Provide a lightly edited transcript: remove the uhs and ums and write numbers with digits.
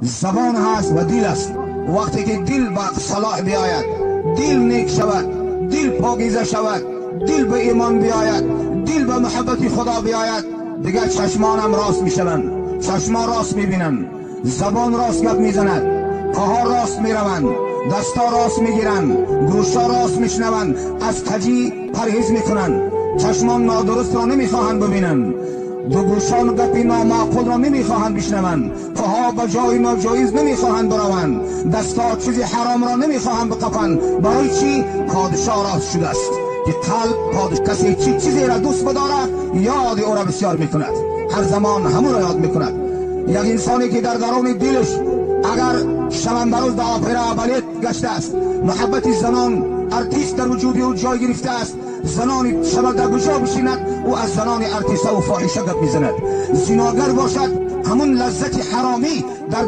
زبان هست و دل است. وقتی که دل به صلاح بیاید، دل نیک شود، دل پاکیزه شود، دل به ایمان بیاید، دل به محبت خدا بیاید، دیگر چشمانم راست میشوند، چشمان راست میبینند، زبان راست گپ میزند، پاها راست میروند، دستا راست میگیرند، گوشا راست میشنوند، از کجی پرهیز میکنند، چشمان نادرست را نمیخواهند ببینند، دو گوشان گپی نامعقول را نمیخواهند بشنوند، پاها به جای ناجایز نمیخواهند بروند، دستا چیزی حرام را نمیخواهند بقپند. برای چی؟ پادشاه راست شده است که قلب پادشاه کسی چی چیزی را دوست بدارد یاد او را بسیار میکند، هر زمان همون را یاد میکند. یک انسانی که در درون دلش اگر شبانه روز در اپرا بالет گشته است، محبت زنان ارتیست در وجود او جای گرفته است، زنان شب در کجا بشیند او از زنان ارتیست و فاحشه گپ میزند. زناگر باشد همون لذت حرامی در